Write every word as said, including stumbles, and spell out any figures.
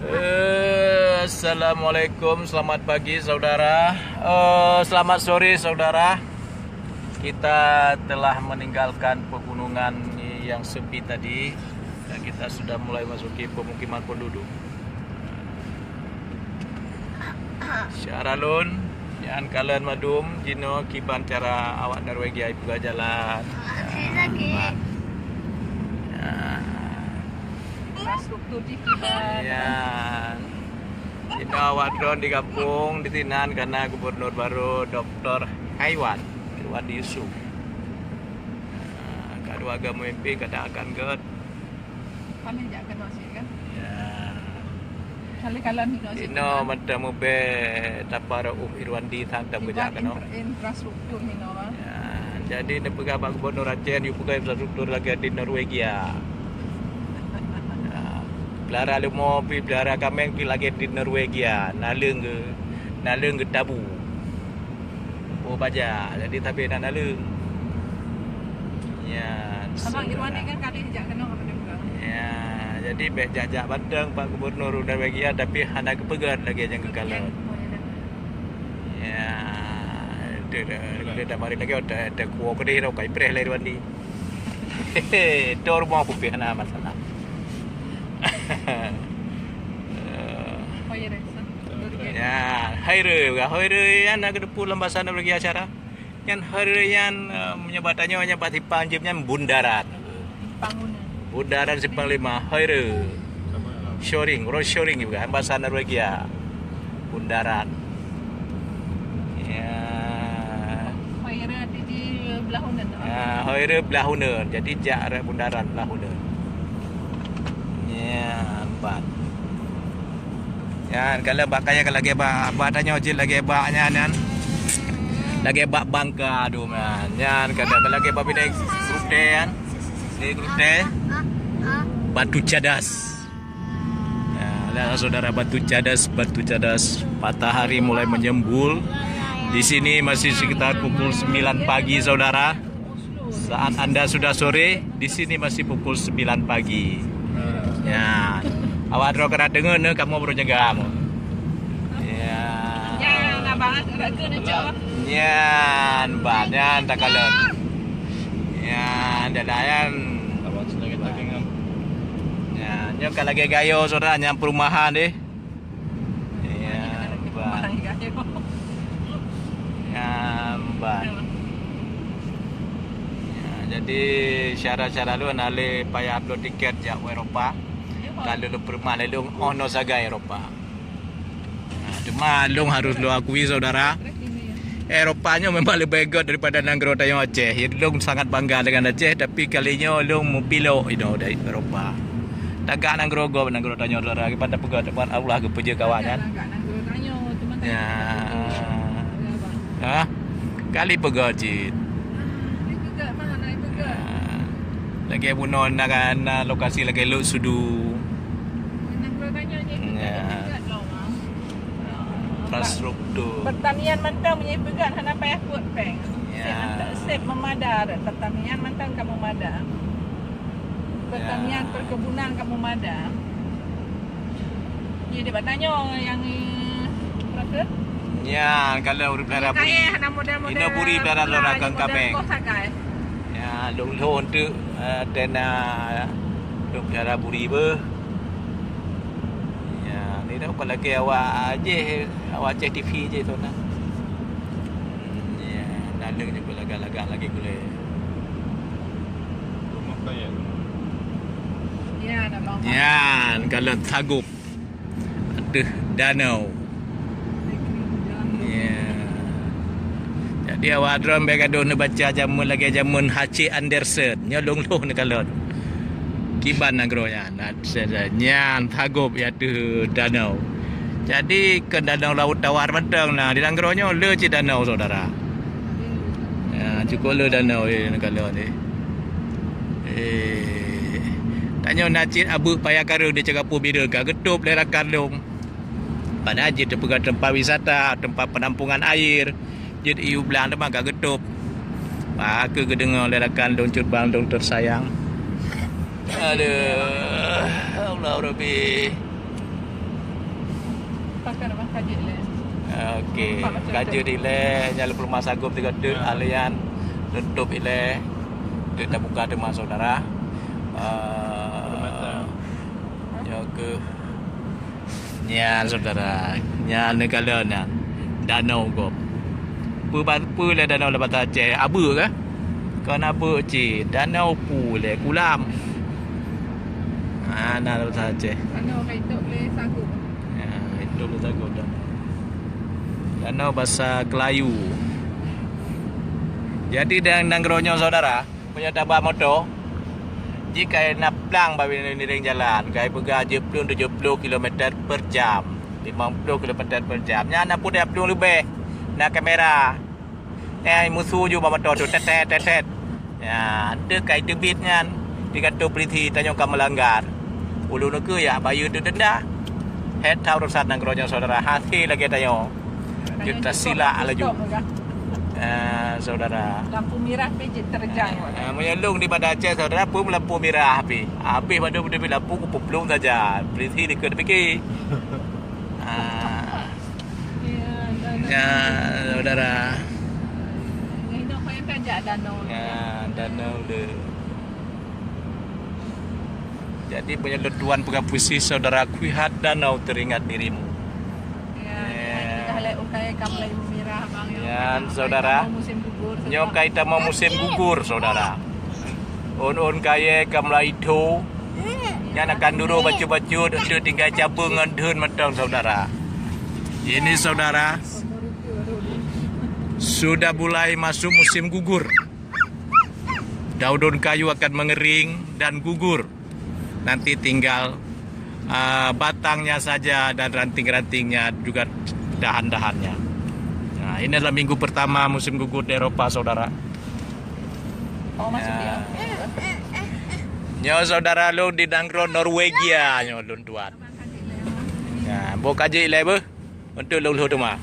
Eh, Assalamualaikum, selamat pagi saudara. Eh, selamat sore saudara. Kita telah meninggalkan pegunungan yang sepi tadi dan kita sudah mulai masuki pemukiman penduduk. Syara lôn, nyan kalon mandum, jinoe kiban cara awak Norwegia jipeugah jalan. Sakit. Ya. Infrastruktur di kiban. Ya. Jinoe awak droen di gampông, di sinan kana gubernur baru, Doktor Haiwan, Irwandi Yusuf. Ah, ka dua ga memimpin, ka akan gèt. Kami jak keunoe cit kan? Ya. Kali-kali hino cit. Inoe mantong mubèe taparok uh Irwandi santong geujak keunoe. Infra-, infrastruktur hino, Bang. Ya, jadi neupeugah bak Gubernur Aceh, yue peugah infrastruktur lagèe di Norwegia. Ya. Peulara leumo pi, peulara kaméng pi lagèe di Norwegia. Naleueng geu-, naleueng geutabu. Oh, baja. Jadi, tapi na naleueng. Ya, Abang Irwandi kan kali jak keunoe, apa dia peugah? Ya, jadi bèk jak-jak banteng Pak Gubernur udah bagi ya, tapi hana geupeugah lagèe nyang geukalon. Oh, ya dah. Ya, itu dah, kita dah mari lagi, udah, udah kuah kedih tau, kai preh lah Irwandi. Hehe, tu rumah aku pih hana masalah. Oh, ya dah. Ya, Hoire, Hoire nyan na geuteupeue lam basa Norwegia cara. Nyan Hoire nyan, eh, meunyoe bak tanyoe nyan bak sipang jeuem nyan bundaran. Bundaran simpang lima, Hoire. Shoring, road shoring juga basa Norwegia. Bundaran. Ya. Hoire di, di belah uneun. Ya, Hoire belah uneun. Jadi jak rot bundaran belah uneun. Ya, empat. Nyan, kalau bak kaya, kalau lagèe bak, bak tanyoe cit lagèe bak nyan, nyan. Lagèe bak bangka tu, man. Nyan, kalau, kalau lagèe bak bidai Grutè, kan. Di Grutè. Batu Cadas. Ya, lihat saudara, Batu Cadas, Batu Cadas. Matahari mulai menyembul. Di sini masih sekitar pukul sembilan pagi, saudara. Saat anda sudah sore, di sini masih pukul sembilan pagi. Ya. Awak droe ka deungoe nyoe, kamoe baru jaga kamoe. Ya. Nyan, abang, raga neucok. Nyan, bah, nyan takalon. Nyan, dadah nyan. Nyan, nyoe ka lagèe gayo, saudara, nyan perumahan deh. Ya, bah. Ya, bah. Ya, jadi syara-syara lôn hana lé payah bloe tiket jak u Eropa. Kalau lôn peurumoh lé lôn, oh, nyoe sagai Eropa. Nah, cuma lôn harus lôn akui, saudara, Eropa nyoe memang leubeh gèt daripada nanggroe tanyoe Aceh. Lôn sangat bangga dengan Aceh, tapi kali nyoe lôn meupilok inoe dari Eropa. Tagak nanggroe gob, nanggroe tanyoe, saudara, kiban tapeugah, teuma Allah geupeujeuet keu awak nyan. Ya. Ha? Kali peugah cit. Ya. Lagèe bunoe na, na lokasi lagèe Lhokseudu. Ya. Infrastruktur. Pertanian mantong meunyoe peugah hana payah peuet péng. Ya. Sép, sép meumada, pertanian mantong ka meumada. Pertanian, ya, perkebunan ka meumada. Jadi, bak tanyoe nyang, eh, berapa? Nyan, kalau ureueng pelihara buri. Kayèe hana modal-modal. Inoe buri pelihara lôn rakan modal kaméng. Kos sagai. Ya, lôn lhôn teuk, eh, tena ureueng pelihara buri beuh. Ya, ni dah bukan lagi awak Aceh, awak Aceh T V je tu nah. Ya, naleueng je lagak-lagak lagi gulai. Nyan, kalau sagop ateueh danau. Ya. Jadi, awak droen bèk gadoh neubaca jameun lagèe jameun H C Andersen. Nyoe lôn lhôh neukalon. Kiban nanggroe nyan. Nyan, sagop ya ateueh danau. Jadi, keu danau Laut Tawar mantong na di nanggroe nyoe le cit danau, saudara. Ya, cukup le danau, eh, neukalon, eh. Eh, tanyoe na cit abeuk paya kareueng di Cagapuo Bira ka geutôp lé rakan lôn. Padahai jeuet teupeugah teumpat wisata, teumpat penampungan air. Jeuet iyue blang teuma ka geutôp. Bah kheueh geudeungoe lé rakan lôn cut bang lôn teusayang. Aduh, Allah Rabbi. Okey, ka jeuet ilée, nyan lôn peuleumah sagoe tiga teuk, alian lôn tôb ilée, teuk tabuka teuma saudara. Eh, nyoe keuh nyan saudara, nyan neukalon nyan danau gob. Peue ba-, peue lé danau lam bahasa Aceh? Abeuk kah? Kon abeuk cit, danau peue lé, kulam. Ah, na lam bahasa Aceh. Danau ka itôb lé sagoe. Ya, itu betul dah. Danau bahasa Kelayu. Jadi, dan nanggroe nyoe saudara, meunyoe tabak moto, jika na plang bak binéh-binéh jalan, kai peugah jeuet plueng tujoh ploh kilometer per jam, limong ploh kilometer per jam. Nyan na peuet plueng leubeh, na kamera. Eh, musu ju bak moto tu, tetet, tetet. Ya, deuh kai teubiet nyan, digantung polisi tanyoe ka melanggar. Ulôn neukeu ya bayeue tu denda. Het that urusan nanggroe nyoe saudara, hase lagée tanyoe. Jeuet tasilak laju. Ah, saudara. Lampu mirah pih jeuet terjang. Ah, meunyoe lôn di Banda Aceh saudara, pun lampu mirah pih. Habis badu berdua lampu kupeuplong saja. Polisi dikeue dipike. Ah. Ya, saudara. Ya, danau le. Jadi, meunyoe lôn tuan peugah puisi, saudara, kuihat danau teringat dirimu. Ya, ya. Nyan, saudara. Nyoe kai tamong musim gugur, saudara. Ôn-ôn kayée ka mulai tho. Nyan akan duroe bacut-bacut untuk tinggai cabeueng ngon dheun mantong, saudara. Ini, saudara, sudah mulai masuk musim gugur. Daun-daun kayu akan mengering dan gugur. Nanti tinggal, ah, batangnya saja dan ranting-rantingnya juga dahan-dahannya. Nah, ini adalah minggu pertama musim gugur di Eropa, saudara. Oh, masuk dia. Nyoe saudara lôn di nanggroe Norwegia nyoe lôn tuan. Ya, boh ka jeuet ilée beuh. Untuk lôn lhôh teuma.